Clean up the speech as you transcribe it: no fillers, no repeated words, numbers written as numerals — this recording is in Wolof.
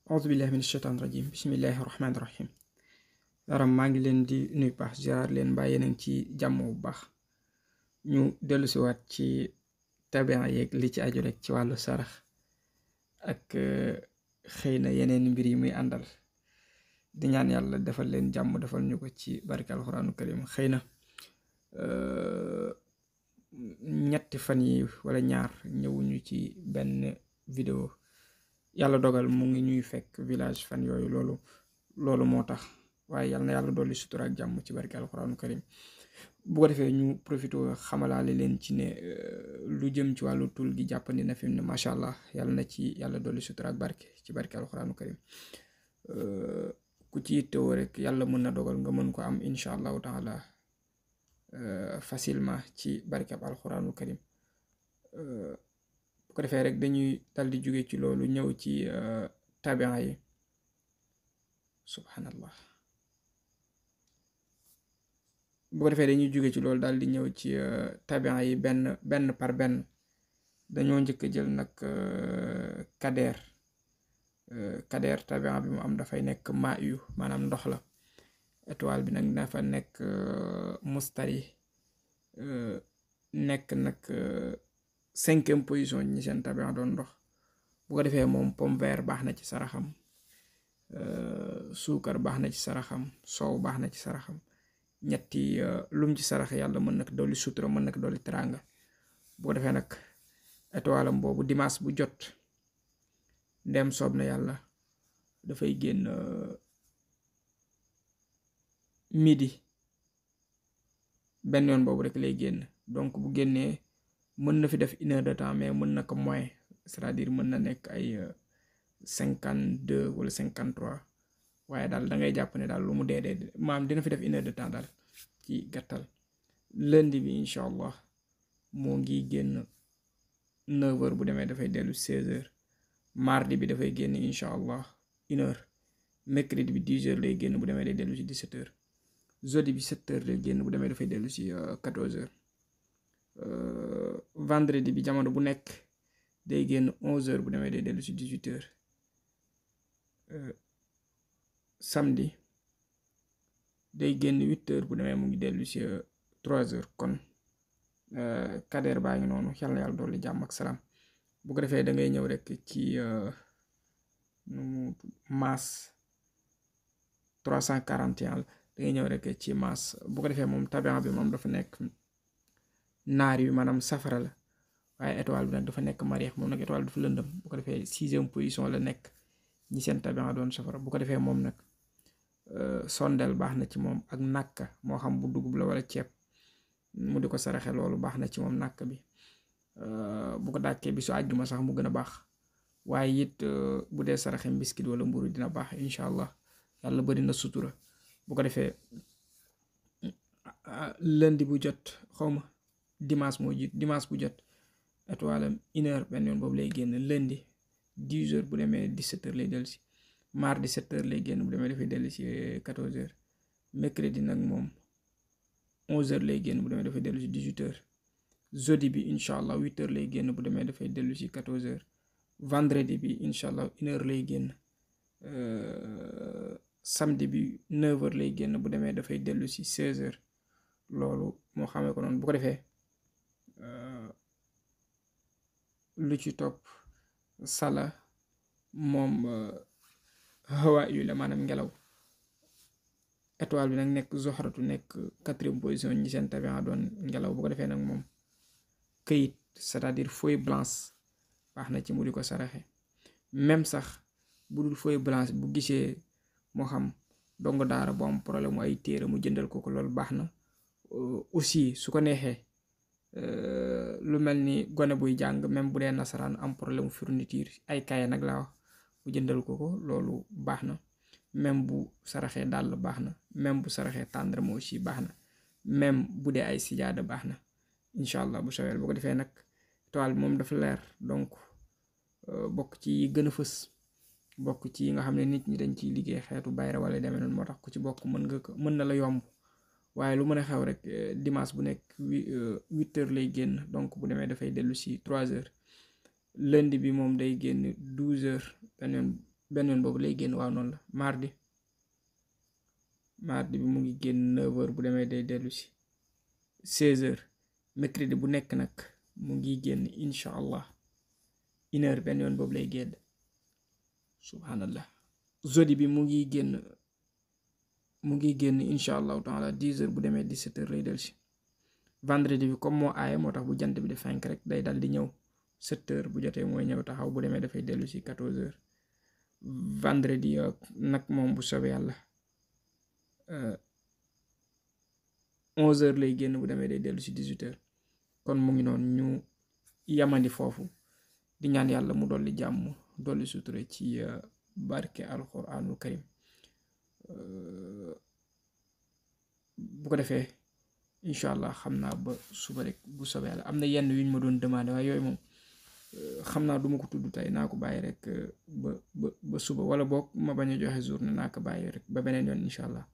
auzu billahi min shaitan rajim bismillahi rahmaani rahim yaram maa ngi leen di nuyu baax ziar leen mbaa yéen a ngi ci jàmm bu baax ñu dellusiwaat ci tabian yeeg li ci aju rek ci wàllu sarax ak xëy na yeneen mbir yi muy àndal di ñaan yàlla defal leen jàmm defal ñu ko ci barke alxuraanu karim xëy na ñetti fan yi wala ñaar ñëwuñu ci benn vidéo yàlla dogal mu ngi ñuy fekk village fan yooyu loolu moo tax waaye yàlla na yàlla dolli sutura ak jàmm ci barke alxuraanu karim bu ko defee ñu profité xamalaale leen ci ne lu jëm ci wàllu tul gi jàppandi na fi mu ne macha allah yàlla na ci yàlla dolli sutura ak barke ci barke alxuraanu karim ku ci yittewoo rek yàlla mën na dogal nga mën ko am incha allahu taala facilement ci barke ab alxuraanu karim bu ko defee rek dañuy dal di jóge ci loolu ñëw ci tabian yi subhanallah bu ko defee dañuy jóge ci loolu daal di ñëw ci tabian yi benn par benn dañoo njëkk a jël nag kadeer tabian bi mu am dafay nekk maa yu maanaam ndox la étoile bi nag dafa nekk mustari nekk nag 5e position ñi seen tabian doon ndox bu ko defee moom pomme vert baax na ci saraxam suukar baax na ci saraxam soow baax na ci saraxam ñetti lum ci sarax yàlla mën nag dolli sutura mën nag dolli teraanga bu ko defee nag étoile am boobu dimanche bu jot ndem soob na yàlla dafay génn midi benn yoon boobu rek lay génn donc bu génnee mën na fi def 1 heure de temps mais mën na ko moins c'est-à-dire mën na nekk ay 52 wala 53 waaye daal da ngay jàpp ne daal lu mu dee maam dina fi def 1 heure de temps daal ci gàttal. lundi bi incha allah moo ngi génn 9 heures bu demee dafay dellu 16 heures mardi bi dafay génn incha allah 1 heure mercredi bi 10 heures lay génn bu demee day dellu si 17 heures jeudi bi 7 heures lay génn bu demee dafay dellu si 14 heures vendredi bi jamono bu nekk day génn 11 heures bu demee day dellu si 18 heures samedi day génn 8 heures bu demee mu ngi dellu si 3 heures kon kadeer baa ngi noonu yàlla na yàlla dolli jàmm ak salaam bu ko defee da ngay ñëw rek ci maas 341 da ngay ñëw rek ci maas bu ko defee moom tabian bi moom dafa nekk naar yu maanaam safara la waaye étoile bi nag dafa nekk mariix moom nag étoile dafa lëndëm bu ko defee 6e position la nekk ñi seen tabian doon safara bu ko defee moom nag sondel baax na ci moom ak nàkka moo xam bu dugub la wala ceeb mu di ko saraxe loolu baax na ci moom nàkk bi bu ko dàkkee bi su àjjuma sax mu gën a baax waaye it bu dee saraxe mbiskit wala mburu dina baax incha allah yàlla bari na sutura bu ko defee lundi bu jot xawma dimanche moo jiit dimanche bu jot étoile am 1 heure benn yoon boobu lay génn lundi 10 heures bu demee 17 heures lay dellu si mardi 7 heures lay génn bu demee dafay dellu si 14 heures mercredi nag moom 11 heures lay génn bu demee dafay dellu si 18 heures jeudi bi incha allah 8 heures lay génn bu demee dafay dellu si 14 heures vendredi bi incha allah 1 heure lay génn samedi bi 9 heures lay génn bu demee dafay dellu si 16 heures loolu moo xamee ko noonu bu ko defee lu ci topp sala moom hawa yu la maanaam ngelaw étoile bi nag nekk zoxratu nekk 4e position ñi seen tabian doon ngelaw bu ko defee nag moom këyit c'est-à-dire feuille blanche baax na ci mu di ko saraxe même sax bu dul feuille blanche bu gisee moo xam dongo daara bu am problème mu ay téere mu jëndal ko loolu baax na aussi su ko neexee lu mel ni gone buy jàng même bu dee nasaraan am problème fourniture ay kaye nag laa wax mu jëndal ko loolu baax na même bu saraxee dàll baax na même bu saraxee tàndarma aussi baax na même bu dee ay sijaada baax na incha allah bu saweel bu ko defee nag toile bi moom dafa leer donc bokk ci gën a fës bokk ci nga xam ne nit ñi dañ ciy liggéey xeetu bayra wala demee noonu moo tax ku ci bokk mën na la yomb waaye lu mën a xew rek dimanche bu nekk 8 heures lay génn donc bu demee dafay dellu si 3 heures lundi bi moom day génn 12 heures beneen benn yoon boobu lay génn. waaw noonu la. mardi bi mu ngi génn 9h bu demee day dellu si 16h. mercredi bu nekk nag mu ngi génn incha allah 1h benn yoon boobu lay génn. subhanallah. jeudi bi mu ngi génn incha allahu taala 10h bu demee 17h lay dellu si. vendredi bi comme moo aaye moo tax bu jant bi di fenk rek day dal di ñëw 7h bu jotee mooy ñëw taxaw bu demee dafay dellu si 14h. vendredi nag moom bu soobee yàlla 11h lay génn bu demee day dellu si 18h. kon mu ngi noonu ñu yamandi foofu di ñaan yàlla mu dolli jàmm dolli suture ci barke alquranul karim. bu ko defee incha allah xam naa ba suba rek bu soobee yàlla. am na yenn yuñ ma doon demandé waaye yooyu moom xam naa duma ko tudd tey naa ko bàyyi rek ba suba wala boog ma bañ a joxe journée naa ko bàyyi rek ba beneen yoon incha allah.